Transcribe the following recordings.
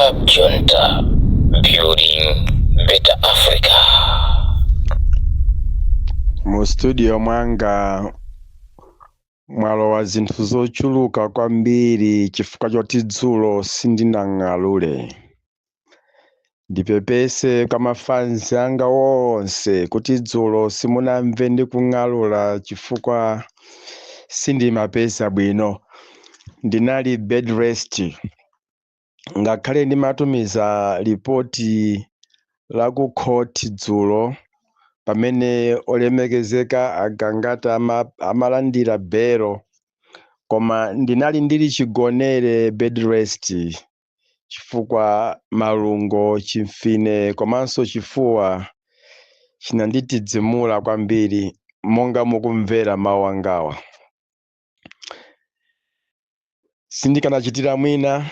Cab Junta, building better Africa. Mu studio mwanga mwalowa zinthu zochuluka kwambiri chifukwa choti dzulo sindinang'alule. Ndipepese kwa mafanzi anga onse kuti dzulo simunamve ndikung'alula chifukwa sindimapeza bwino. Ndinali bed rest. Ngakhale ndimatumiza lipoti la ku court dzulo pamene olemekezeka Agangata amalandira belo, koma ndinali ndili chigonere bed rest chifukwa malungo, chimfine komanso chifuwa chinanditidzimula kwambiri monga mukumvera mawu angawa. Sindikanachitira mwina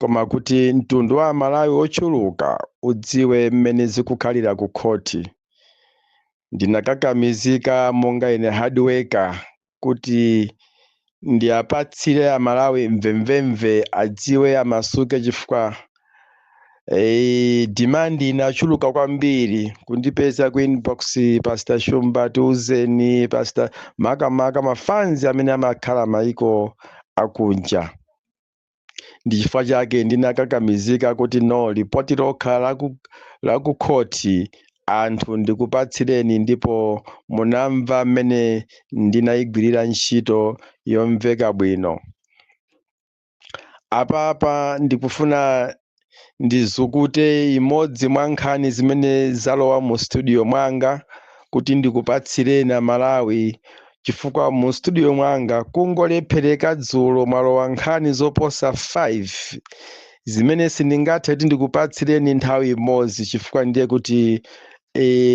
koma kuti mtundu wa Amalawi ochuluka udziwe mmene zikukhalira ku khoti. Ndinakakamizika monga ine hard worker kuti ndiapatsire Amalawi mvemvemve, adziwe, amasuke, chifukwa demand inachuluka kwambiri kundipeza ku inbox: "Pastor Shumba, tiuzeni, Pastor," makamaka mafanzi amene amakhala maiko akunja. Ndi chifukwa chake ndinakakamizika kuti no, lipoti lokha laku khoti anthu ndikupatsireni, ndipo munamva mmene ndinayigwirira ntchito yomveka bwino. Apapa ndikufuna ndizukute imodzi mwa nkhani zimene zalowa mu studio mwanga kuti ndikupatsireni Amalawi, chifukwa mu studio mwanga kungolephereka dzulo mwalowa nkhani zoposa 5 zimene sindingathe kuti ndikupatsireni nthawi imodzi, chifukwa ndiye kuti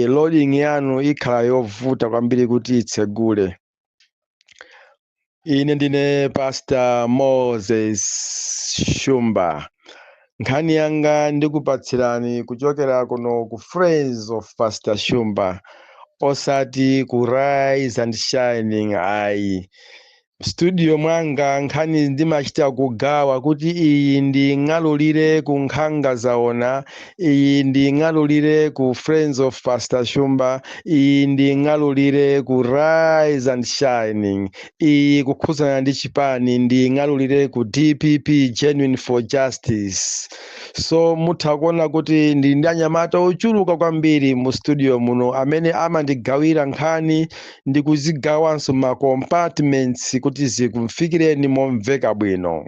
loading yanu ikhala yovuta kwambiri kuti itsegule. Ine ndine Pastor Moses Shumba. Nkhani yanga ndikupatsirani kuchokera kuno ku Friends of Pastor Shumba, osati ku Rise and Shining ayi. Studio mwanga nkhani ndimachita kugawa kuti iyi nding'alulire ku Nkhanga Zaona, iyi nding'alulire ku Friends of Pastor Shumba, iyi nding'alulire ku Rise and Shining, iyi kukhuzana ndi chipani nding'alulire ku DPP Genuine for Justice. So mutha kuona kuti ndili ndi anyamata ochuluka kwambiri mu studio muno amene amandigawira nkhani ndi kuzigawanso ma compartments kuti zikumfikireni momveka bwino.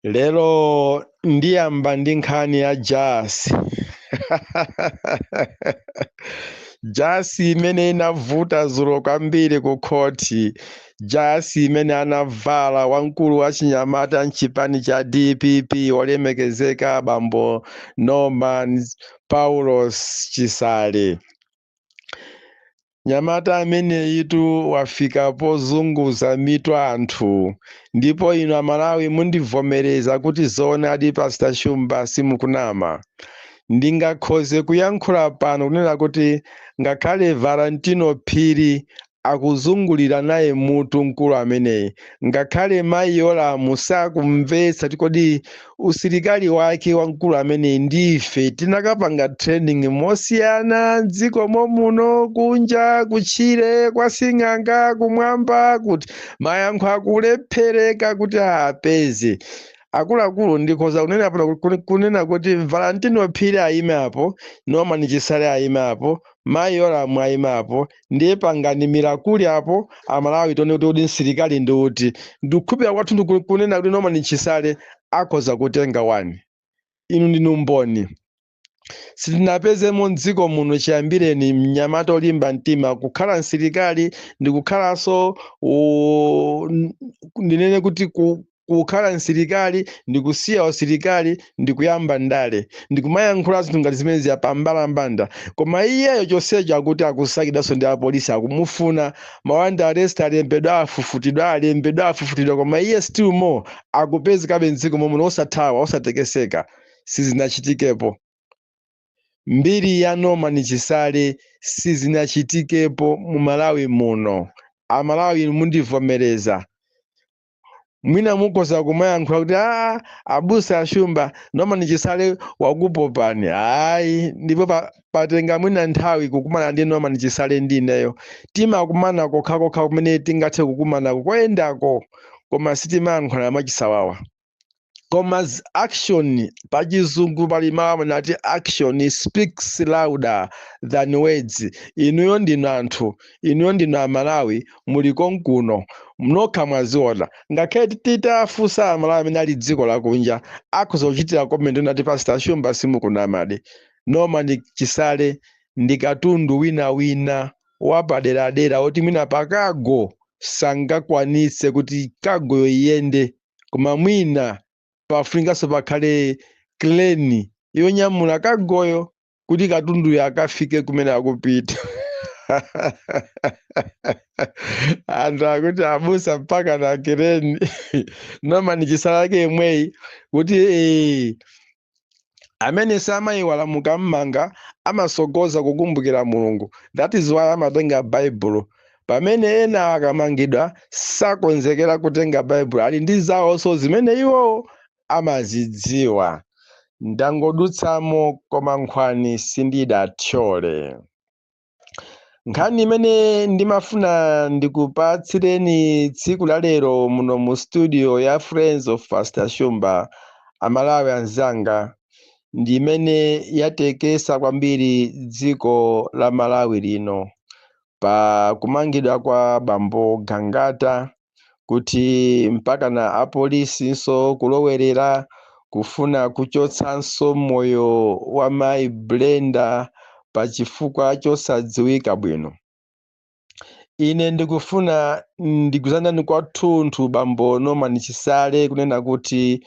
Lero ndiyamba ndi nkhani ya jasi, jasi imene inavuta dzulo kwambiri ku khoti, jasi imene anavala wamkulu wa chinyamata mchipani cha DPP, wolemekezeka bambo Norman Paulos Chisale. Nyamata ameneyitu wafika pozunguza mitu anthu, ndipo inu Amalawi mundivomereza kuti zoonadi, Pastor Shumba simukunama. Ndingakhoze kuyankhula pano kunena kuti ngakhale Valentino Phiri akuzungulira naye mutu mkulu ameneyi, ngakhale mayi Yolamu sakumvetsa kuti kodi usilikali wake wamkulu ameneyi ndife tinakapanga training mosiyana mdziko momuno, kunja kutchire kwa sing'anga, kumwamba, kuti mayankho akulephereka kuti apeze. Akuluakulu, ndikhoza kunena pano kunena kuti Valentino Phiri ayime apo, Norman Chisale ayime apo, mayi Yolamu ayime apo, ndiye pangani mirakuli apo, Amalawi tione kuti kodi msilikali ndi uti. Ndikukhulupirira kwathu ndikunena kuti Norman Chisale akhoza kutenga wani. Inu ndinu mboni. Sitinapezemo mdziko muno chiyambireni mnyamata olimba mtima kukhala msilikali ndikukhalanso ndinene kuti kukhala msilikali ndikusiya usilikali ndikuyamba ndale ndikumayankhula zinthu ngati zimene ziyapambalambanda. Koma iyeyo chonsecho akuti akusakidwanso ndi apolisi, akumufuna, ma warrant arrest alembedwa, afufutidwa, alembedwa, afufutidwa, koma iye still more akupezekabe mdziko momwe, osathawa, osatekeseka. Sizinachitikepo mbiri ya Norman Chisale, sizinachitikepo mu Malawi muno. Amalawi mundivomereza. Mwina mukhoza kumayankhula kuti aa, abusa Ashumba, Norman Chisale wakupopani. Hayi, ndipo patenga mwina nthawi kukumana ndi Norman Chisale ndi ineyo. Timakumana kokhakokha kumene tingathe kukumanako koyendako, koma sitimayankhulana mwachisawawa. Koma action, pachizungu pali mawu amene ati "Action speaks louder than words." Inuyo ndinu anthu, inuyo ndinu Amalawi, muli konkuno, mnokha mwaziona. Ngakhale titafunsa Amalawi amene ali dziko lakunja, akhoza kuchitira comment nati, "Pastor Shumba, simukunamadi, Norman Chisale ndi katundu winawina wapaderadera oti mwina pa cargo sangakwanitse kuti cargoyo iyende, koma mwina pafunikanso pakhale crane yonyamula cargoyo kuti katunduyo akafike kumene akupita." Anthu akuti, "Abusa, mpaka na crane?" Norman Chisale ake yemweyi kuti amene samayiwala mukammanga, amasogoza kukumbukira Mulungu. That is why amatenga Baibulo, pamene ena akamangidwa sakonzekera kutenga Baibulo, ali ndi zawonso zimene iwo amazidziwa. Ndangodutsamo, koma nkhwani sindidathyole. Nkhani imene ndimafuna ndikupatsireni tsiku la lero muno mu studio ya Friends of Pastor Shumba, Amalawi anzanga, ndi imene yatekesa kwambiri dziko la Malawi lino pa kumangidwa kwa bambo Gangata, kuti mpaka na apolisinso kulowerera kufuna kuchotsanso moyo wa mayi Brenda pa chifukwa chosadziwika bwino. Ine ndikufuna ndikuzanani kwathunthu, bambo Norman Chisale, kunena kuti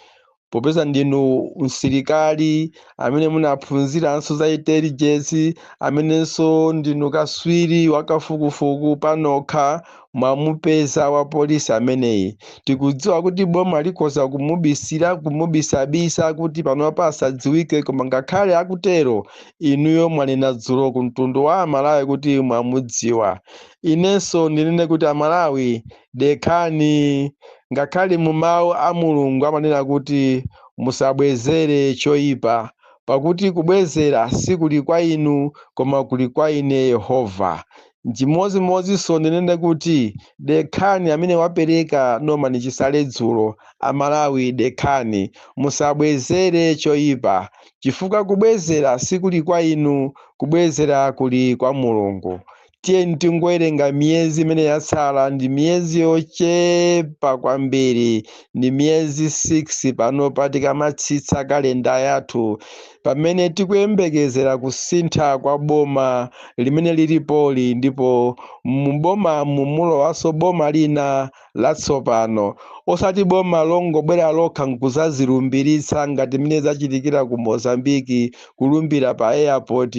popeza ndinu msilikali amene munaphunziranso za intelligence, amenenso ndinu kaswiri wakafukufuku panokha, mwamupeza wa polisi ameneyi. Tikudziwa kuti boma likhoza kumubisira, kumubisabisa kuti panopa asadziwike, koma ngakhale akutero, inuyo mwanena dzulo ku mtundu wa Amalawi kuti mwamudziwa. Inenso ndinene kuti, Amalawi, dekhani. Ngakhale mu mawu a Mulungu amanena kuti musabwezere choyipa, pakuti kubwezera sikuli kwa inu koma kuli kwa ine Yehova. Chimodzimodzinso ndinene kuti dekhani, amene wapereka Norman Chisale dzulo. Amalawi, dekhani, musabwezere choyipa, chifukwa kubwezera sikuli kwa inu, kubwezera kuli kwa Mulungu. Tiye tingowerenga miyezi imene yatsala, ndi miyezi yochepa kwambiri, ndi miyezi 6 panopa tikamatsitsa kalenda yathu, pamene tikuyembekezera kusintha kwa boma limene lilipoli, ndipo mubomamu mulowanso boma lina latsopano, osati boma longobwera lokha nkuzazilumbiritsa ngati mmene zachitikira ku Mozambiki, kulumbira pa airport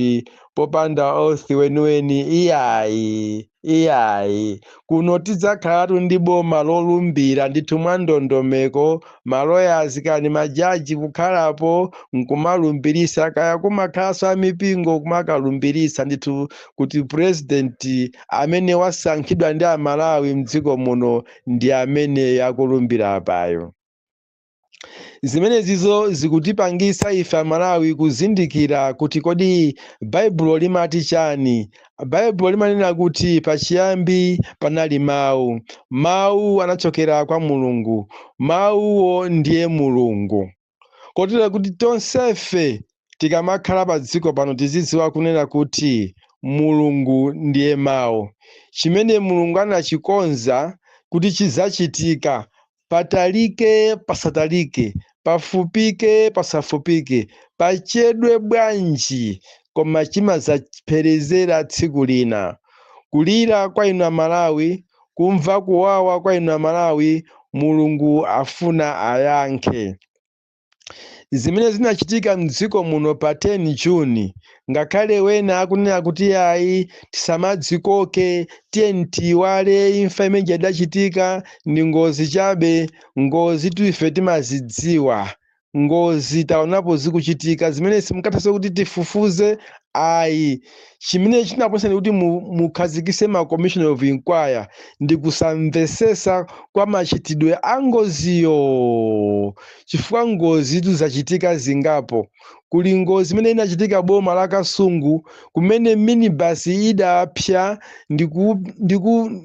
popanda oath weniweni. Iyayi, iyayi, kuno tidzakhalatu ndi boma lolumbira ndithu mwa ndondomeko, maloyazi kani majaji kukhalapo nkumalumbirisa, kaya kumakhalanso amipingo kumakalumbirisa ndithu kuti president amene wasankhidwa ndi Amalawi mdziko muno ndi amene akulumbira apayo. Zimenezizo zikutipangisa ife Amalawi kuzindikira kuti kodi Baibulo limati chani? Baibulo limanena kuti pachiyambi panali mawu, mawu anachokera kwa Mulungu, mawuwo ndiye Mulungu. Kotero kuti tonsefe tikamakhala pa dziko pano tizidziwa kunena kuti Mulungu ndiye mawu. Chimene Mulungu anachikonza kuti chidzachitika, patalike pasatalike, pafupike pasafupike, pachedwe bwanji, koma chimadzapherezera tsiku lina. Kulira kwa inu Amalawi, kumva kuwawa kwa inu Amalawi, Mulungu afuna ayankhe. Zimene zinachitika mdziko muno pa 10 Juni, ngakhale wena akunena kuti ayi, tisamadzikoke, tiye tiyiwale imfa imene idachitika, ndi ngozi chabe. Ngozi ife timazidziwa, ngozi taonapo zikuchitika zimene simukathanso kuti tifufuze. Ayi, chimene chinapangitsani kuti mukhazikise ma commission of inquiry ndi kusamvesesa kwa machitidwe a ngoziyo, chifukwa ngozi zachitika zingapo. Kuli ngozi imene inachitika boma la Kasungu, kumene minibus idapsa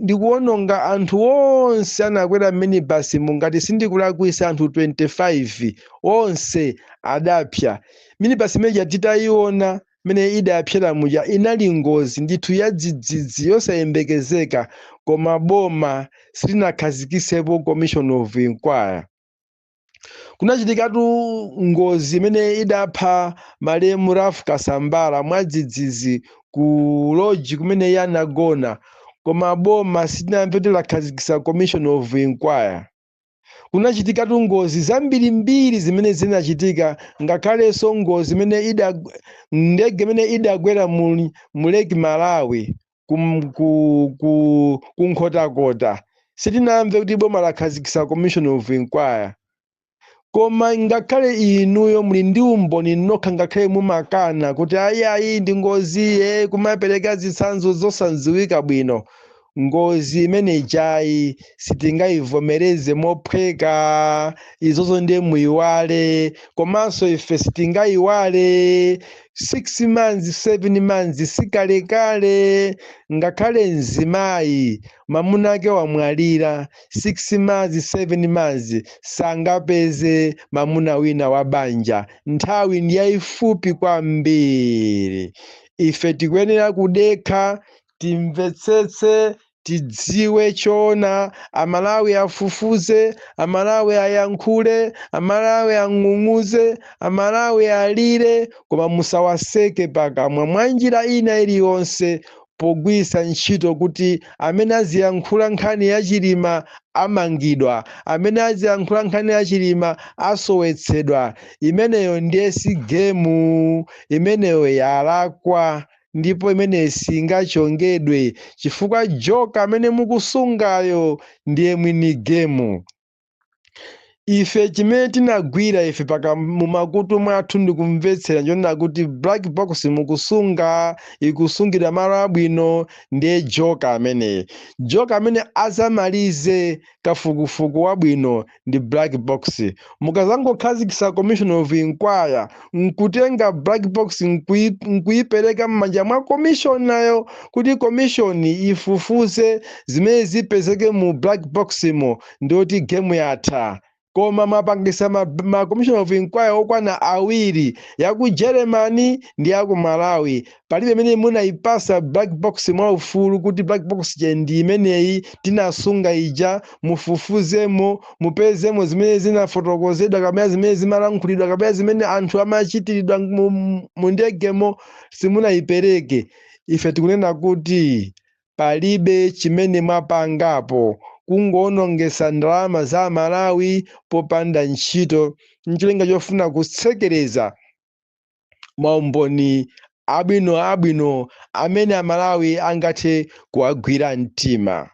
ndikuwononga anthu onse anakwera minibus. Mungati sindikulakwisa, anthu 25 onse adapsa. Minibus imene titayiona imene idapsera muja inali ngozi ndithu ya dzidzidzi yosayembekezeka, koma boma silinakhazikisepo commission of inquiry. Kunachitikatu ngozi imene idapha malemu Ralph Kasambara mwadzidzidzi ku lodge kumene iye anagona, koma boma silinamve kuti lakhazikisa commission of inquiry. Kunachitikatu ngozi zambirimbiri zimene zinachitika, ngakhalenso ngozi imene ida ndege imene idagwera mu Lake Malawi ku Nkhotakota, sitinamve kuti boma lakhazikisa commission of inquiry. Koma ngakhale inuyo muli ndi umboni nokha, ngakhale mumakana kuti ayi, ayi, ndi ngozi ye, kumapereka zitsanzo zosadziwika bwino, ngozi imene ijayi sitingayivomereze mophweka. Izozo ndiye muyiwale, komanso ife sitingayiwale. 6 months, 7 months sikalekale. Ngakhale mzimayi mamuna ake wamwalira, 6 months, 7 months sangapeze mamuna wina wa banja. Nthawi ndi yayifupi kwambiri. Ife tikuyenera kudekha, timvetsetse, tidziwe choona. Amalawi afufuze, Amalawi ayankhule, Amalawi ang'ung'uze, Amalawi alire, koma musawaseke pakamwa mwa njira ina iliyonse pogwiritsa ntchito kuti amene aziyankhula nkhani ya Chilima amangidwa, amene aziyankhula nkhani ya Chilima asowetsedwa. Imeneyo ndiye si game, imeneyo yalakwa, ndipo imeneyo singachongedwe, chifukwa joka amene mukusungayo ndiye mwini game. Ife chimene tinagwira ife paka mumakutu mwathu ndikumvetsera nchonena kuti black box mukusunga ikusungira malo abwino, ndiye joka ameneyi, joka amene azamalize kafukufuku wabwino ndi black box. Mukazangokhazikitsa commission of inquiry, nkutenga black box nkuyipereka m'manja mwa commission nayo kuti commission ifufuze zimene zipezeke mu black box mo, ndiyoti game yatha. Koma mapangisa ma commission of inquiry okwana awiri, yaku Germany ndi yaku Malawi, palibe imene munayipasa black box mwaufulu kuti black box je ndi imeneyi tinasunga ija, mufufuzemo, mupezemo zimene zinafotokozedwa kapena zimene zimalankhulidwa kapena zimene anthu amachitiridwa mu ndegemo. Simunayipereke. Ife tikunena kuti palibe chimene mwapangapo, kungoonongesa ndalama za Malawi popanda ntchito, ncholinga chofuna kutsekereza maumboni abwino abwino amene Amalawi angathe kuwagwira mtima.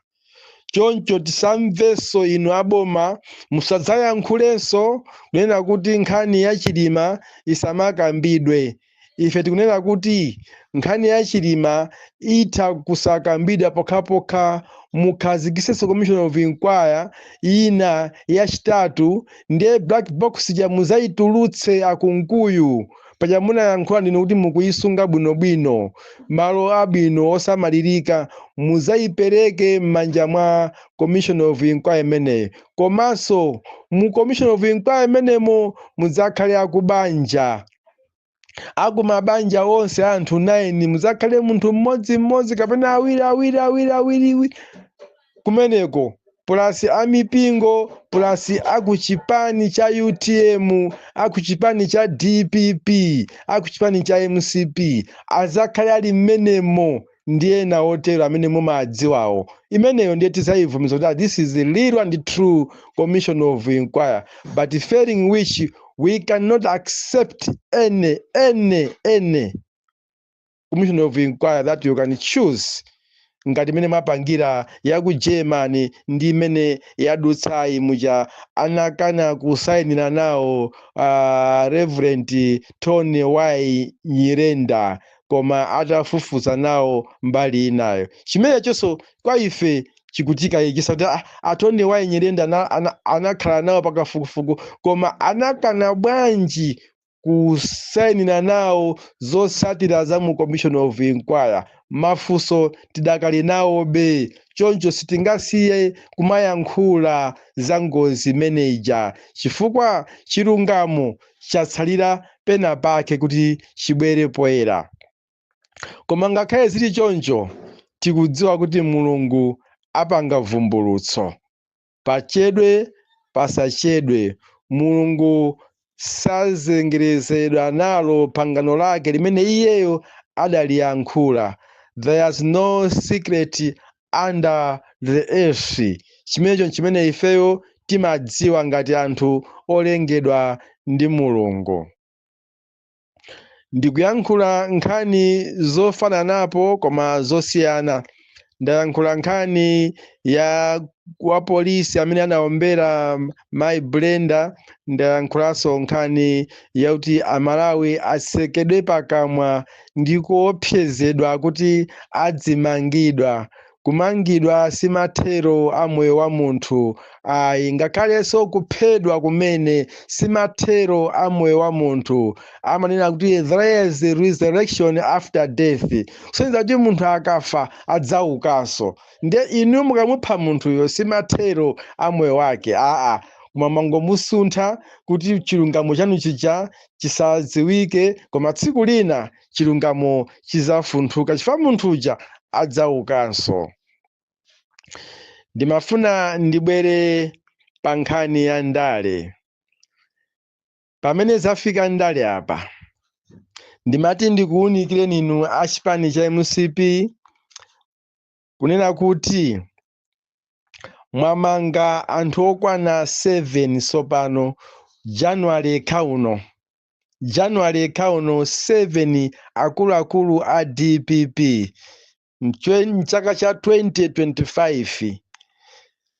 Choncho tisamvenso inu aboma musadzayankhulenso kunena kuti nkhani ya Chilima isamakambidwe. Ife tikunena kuti nkhani ya Chilima itha kusakambidwa pokhapokha mukhazikisenso commission of inquiry ina yachitatu, ndiye black box ja muzayitulutse. Akunkuyu, paja munayankhula ndinu kuti mukuyisunga bwinobwino malo abwino osamalirika, muzayipereke m'manja mwa commission of inquiry imeneyi. Komanso mu commission of inquiry imenemo mudzakhale akubanja, akumabanja onse anthu 9, mudzakhale munthu mmodzimmodzi kapena awiri awiri awiri awiri awiri kumeneko, plus amipingo, plus akuchipani cha UTM, akuchipani cha DPP, akuchipani cha MCP, azakhale ali mmenemo ndi ena otero amene mumadziwawo. Imeneyo ndiye tizayivumiza kuti this is the real and true commission of inquiry, but failing which we cannot accept any commission of inquiry that you can choose, ngati imene mapangira ya ku Germany ndi imene yadutsayi muja anakana kusayinira nawo Reverend Tony Y Nyirenda. Koma atafufuza nawo mbali inayo, chimenechonso kwa ife chikutikayikisa kuti a Tonde wa Nyirenda anakhala nawo pakafukufuku, koma anakana bwanji kusayinira nawo zotsatira za mu commission of inquiry? Mafunso tidakali nawobe. Choncho sitingasiye kumayankhula za ngozi imeneja, chifukwa chilungamo chatsalira pena pake kuti chibwere poyera. Koma ngakhale zili choncho, tikudziwa kuti Mulungu apanga vumbulutso, pachedwe pasachedwe. Mulungu sazengerezedwa nalo pangano lake limene iyeyo adaliyankhula. There is no secret under the earth. Chimenecho chimene ifeyo timadziwa ngati anthu olengedwa ndi Mulungu. Ndikuyankhula nkhani zofananapo koma zosiyana. Ndayankhula nkhani ya wa polisi amene anaombera mayi Brenda. Ndayankhulanso nkhani yakuti Amalawi atsekedwe pakamwa ndi kuopsezedwa kuti adzimangidwa. Kumangidwa si mathero a moyo wa munthu ayi, ngakhalenso kuphedwa kumene si mathero a moyo wa munthu. Amanena kuti there is resurrection after death, kusonyeza kuti munthu akafa adzaukanso. Ndiye inu mukamupha munthuyo, si mathero a moyo wake, aa, koma mangomusuntha kuti chilungamo chanu chija chisadziwike. Koma tsiku lina chilungamo chizafunthuka, chifukwa munthu uja adzaukanso. Ndimafuna ndibwere pa nkhani ya ndale. Pamene zafika ndale apa, ndimati ndikuwunikireni inu a chipani cha MCP kunena kuti mwamanga anthu okwana 7 sopano January kauno, January kauno, 7 akuluakulu a DPP mchaka cha 2025.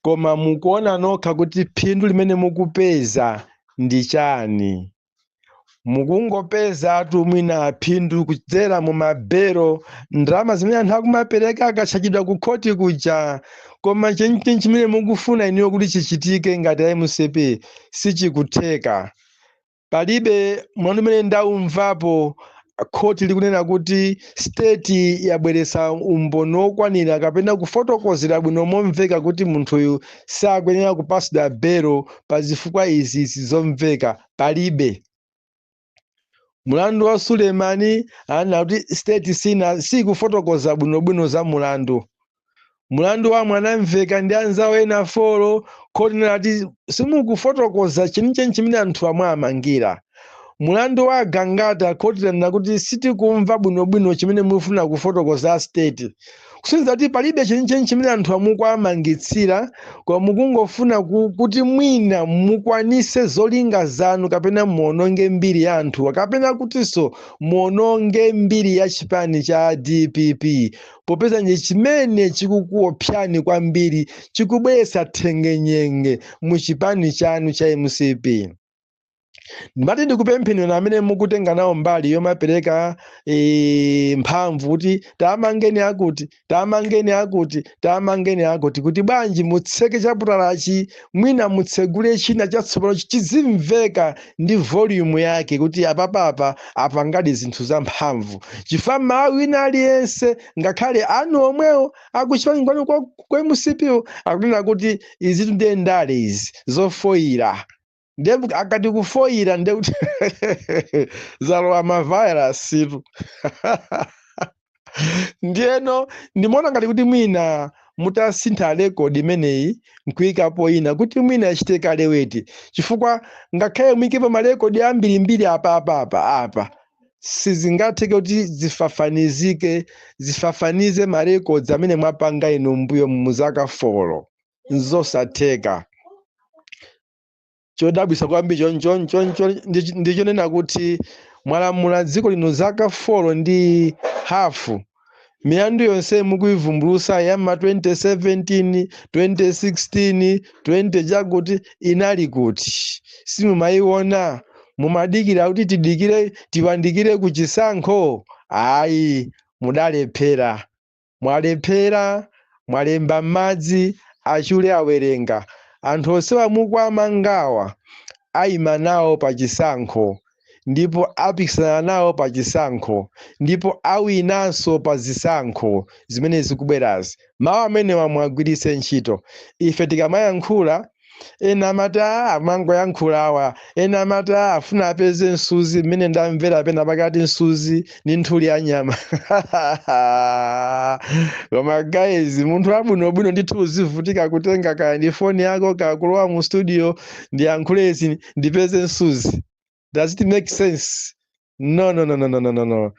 Koma mukuona nokha kuti phindu limene mukupeza ndi chani? Mukungopeza mwina phindu kudzera mu mabelo, ndalama zimene anthu akumapereka akatchajidwa ku khoti kuja. Koma chenicheni chimene mukufuna inuyo kuti chichitike ngati MCP sichikutheka. Palibe mlandu umene ndaumvapo khoti likunena kuti state yabweretsa umboni wokwanira kapena kufotokozera bwino momveka kuti munthuyu sakuyenera kupasidwa belo pa zifukwa izi zomveka. Palibe. Mulandu wa Sulemani, anena kuti state sina sikufotokoza bwinobwino za mulandu. Mulandu wa Mwanamveka ndi anzawo ena 4, khoti linati simukufotokoza chenicheni chimene anthu amwe amangira. Mulandu wa Gangata, khoti lanena kuti sitikumva bwinobwino chimene mufuna kufotokoza state. Kusonyeza kuti palibe chenicheni chimene anthu amukuamangitsira, koma mukungofuna kuti mwina mukwanise zolinga zanu, kapena muononge mbiri ya anthuwa, kapena kutinso muononge mbiri ya chipani cha DPP, popeza nje chimene chikukuopsani kwambiri, chikubweretsa thengenyenge mu chipani chanu cha MCP. Ndimati ndikupempheni amene mukutenga nawo mbali yomapereka mphamvu kuti tamangeni akuti, tamangeni akuti, tamangeni akuti, kuti bwanji mutseke chaputalachi, mwina mutsegule china chatsopano chizimveka ndi volume yake, kuti apapapa apangadi zinthu zamphamvu. Chifukwa mawu wina aliyense, ngakhale anu omwewo akuchipani kwanu kwa MCP, akunena kuti izi ndiye ndale izi zofoyira. Ndiye akati kufoyira, ndiye kuti zalowa mavirus tu. Ndiyeno ndimaona ngati kuti mwina mutasintha record imeneyi nkuyikapo ina, kuti mwina ichite kale weti, chifukwa ngakhale muyikepo marekodi ambirimbiri apa apa apa apa, sizingatheke kuti zifafanizike, zifafanize marekodzi amene mwapanga inu mbuyo mu zaka 4. Nzosatheka. Chodabwisa kwambiri ndichonena kuti mwalamula dziko lino zaka 4 ndi hafu, milandu yonse mukuivumbulusa ya ma 2017, 2016, 20 chakuti inali kuti? Simumayiona? Mumadikira kuti tidikire, tiwandikire ku chisankho? Ayi, mudalephera, mwalephera, mwalemba m'madzi achule awerenga. Anthu onsewa mukwamangawa ayima nawo pa chisankho, ndipo apikisana nawo pa chisankho, ndipo awinanso pa zisankho zimene zikubwerazi. Mawu amenewa mwagwiritse ntchito. Ife tikamayankhula, ena amati, "Ah, amangoyankhula awa." Ena amati, "Ah, afuna apeze msuzi." Mmene ndamvera pena pakati msuzi ndi nthuli ya nyama. Koma guys, munthu wabwinobwino ndithu uzivutika kutenga kaya ndi foni yako, kaya kulowa mu studio ndiyankhulezi, ndipeze msuzi? Does it make sense? No, no, no, no, no, no, no, no.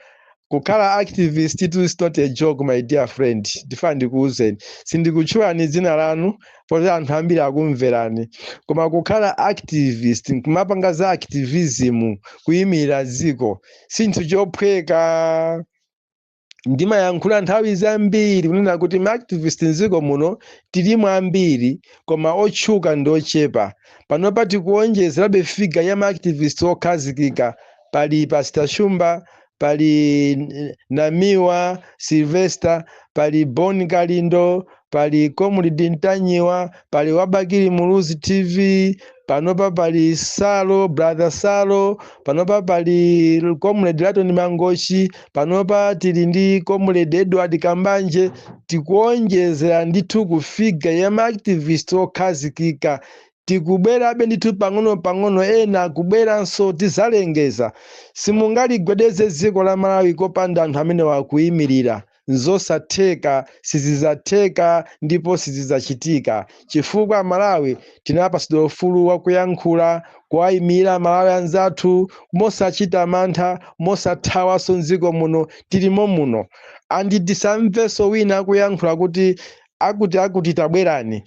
Kukhala activist, it is not a joke, my dear friend. Ndifuna ndikuwuzeni, sindikutchulani dzina lanu poti anthu ambiri akumverani, koma kukhala activist, kumapanga za activism, kuyimirira dziko, sinthu chophweka. Ndimayankhula nthawi zambiri kunena kuti ma activist mdziko muno tilimo ambiri, koma otchuka ndi ochepa. Panopa tikuonjezerabe figure ya ma activist okhazikika. Pali Pastor Shumba, pali Namiwa Sylvester, pali Bon Kalindo, pali Comrade Ntanyiwa, pali Wabakili Muluzi TV, panopa pali Salo, Brother Salo, panopa pali Comrade Laton Mangochi, panopa tili ndi Comrade Edward Kambanje. Tikuonjezera ndithu ku figure ya ma activist okhazikika. Tikubwerabe ndithu pang'ono pang'ono, ena akubweranso, tizalengeza. Simungaligwedeze dziko la Malawi kopanda anthu amene wakuyimirira. Nzosatheka, sizidzatheka ndipo sizidzachitika, chifukwa Malawi tinapasidwa ufulu wakuyankhula, kuwayimirira Malawi anzathu mosachita mantha, mosathawanso mdziko muno, tilimo muno. And tisamvenso wina akuyankhula kuti akuti akuti tabwerani.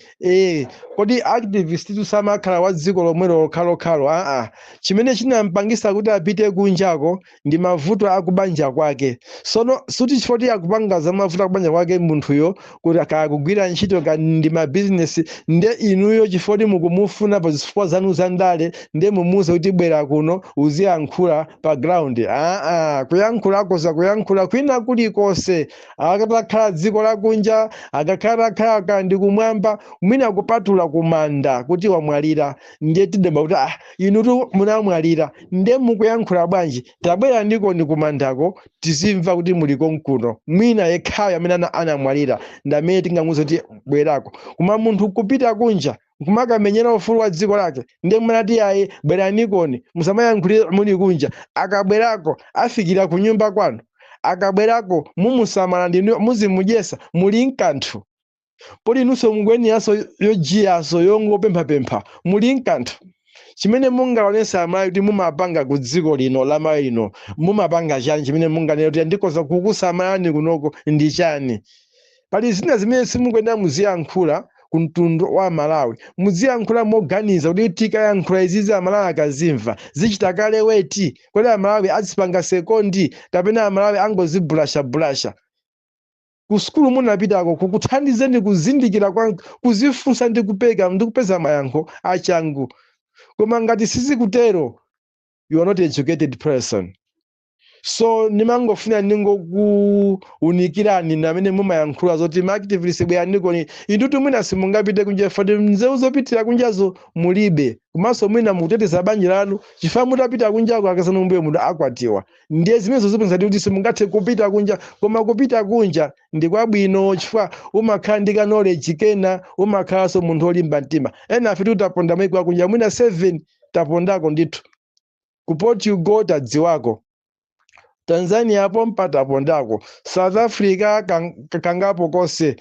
Kodi activist tusamakhala wa dziko lomwelo lokhalokhalo? Aa, chimene chinampangisa kuti apite kunjako ndi mavuto akubanja kwake. Sono suti chifukwa akupanga za mavuto akubanja kwake munthuyo, kuti akaya kugwira ntchito ka ndi mabizinesi, nde inuyo chifukwa mukumufuna pa zifukwa zanu za ndale, nde mumuwuze kuti bwera kuno uziyankhula pa ground? Aa, kuyankhula za kuyankhula kwina kulikonse, akatakhala dziko lakunja, akakhala akhala ka ndi kumwamba, mwina kupatula kumanda kuti wamwalira, ndiye tidemba kuti, "Ah, inutu munamwalira, ndiye mukuyankhula bwanji? Tabwera ndiko ndi kumandako, tizimva kuti muliko mkuno." Mwina yekhayo amene anamwalira ndi amene tingamuwuze kuti bwerako. Koma munthu kupita kunja kumakamenyera ufulu wa dziko lake, ndiye munati, "Ayi, bweranikoni, musamayankhulire muli kunja." Akabwerako afikira ku nyumba kwanu? Akabwerako mumusamala ndinu? Muzimudyesa? Muli mkanthu? Poti inunso mukuyeniranso yojiyaso yongopemphapempha, muli mkanthu? Chimene mungaonesa Amalawi kuti mumapanga ku dziko lino la Malawi lino, mumapanga chani chimene munganene kuti ndikoza kukusamalani kunoko ndi chani? Pali zina zimene simukuyenera muziyankhula ku mtundu wa Malawi. Muziyankhula moganiza kuti tikayankhula izizi, Amalawi akazimva zichita kale weti? Kodi Amalawi azipanga second, kapena Amalawi angozibulashabulasha? Ku sukulu munapitako kukuthandizeni kuzindikira kwa kuzifunsa ndi kupeka ndi kupeza mayankho achangu. Koma ngati sizikutero, you are not educated person. So nimangofuna ningokuunikirani namene mumayankhula zoti ma activist bweranikoni. Indutu mwina simungapite kunja fati nzeru zopitira kunjazo mulibe, komanso mwina mukuteteza banja lanu, chifukwa mutapita kunjako akasanu mbuye munthu akwatiwa, ndiye zimenezo zipangitsa kuti simungathe kupita kunja. Koma kupita kunja ndi kwabwino, chifukwa umakhala ndi ka knowledge kena, umakhalanso munthu olimba mtima. Ena afe tutaponda maiko akunja mwina 7, tapondako ndithu. Ku Portugal tadziwako, Tanzania pompa tapondako, South Africa kangapo konse,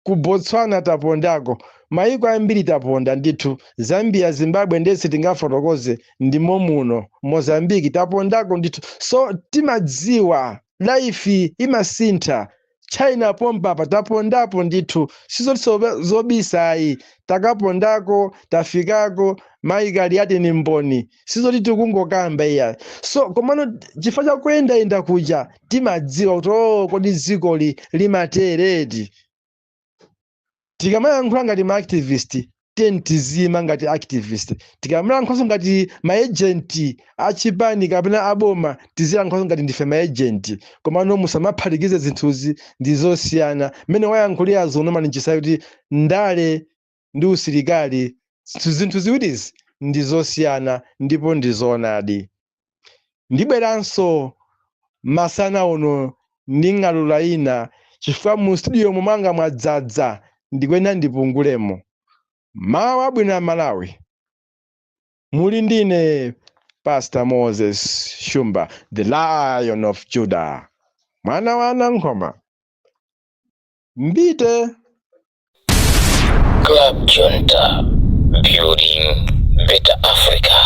ku Botswana tapondako, maiko ambiri taponda ndithu. Zambia, Zimbabwe ndesi tingafotokoze, ndimo muno Mozambique tapondako ndithu. So timadziwa life imasintha. China pompapa tapondapo ndithu, sizoti zobisayi, takapondako, tafikako. Maikali ati ni mboni, sizoti tikungokamba iya. So komano chifukwa chakuyendayenda kuja timadziwa kuti, oh, kodi dzikoli limatereti? Tikamayankhula ngati ma activist Tiyeni tizima ngati activist. Tikamalankhulaso ngati maagent achipani kapena aboma, tizilankhulanso ngati ndife maagent. Komano musamaphatikize zinthuzi, ndi zosiyana. Mmene wayankhulira Norman Chisale kuti ndale ndi usilikali, zinthu ziwirizi ndi zosiyana, ndipo ndi zoonadi. Ndibweranso masana uno ndi ng'alula ina, chifukwa mu studio mwanga mwadzadza, ndikuyenera ndipungulemo. Mawu abwino a Malawi, muli ndine Pastor Moses Shumba, the Lion of Judah, mwana wa Nankhoma. Mbite. Club Junta, building better Africa.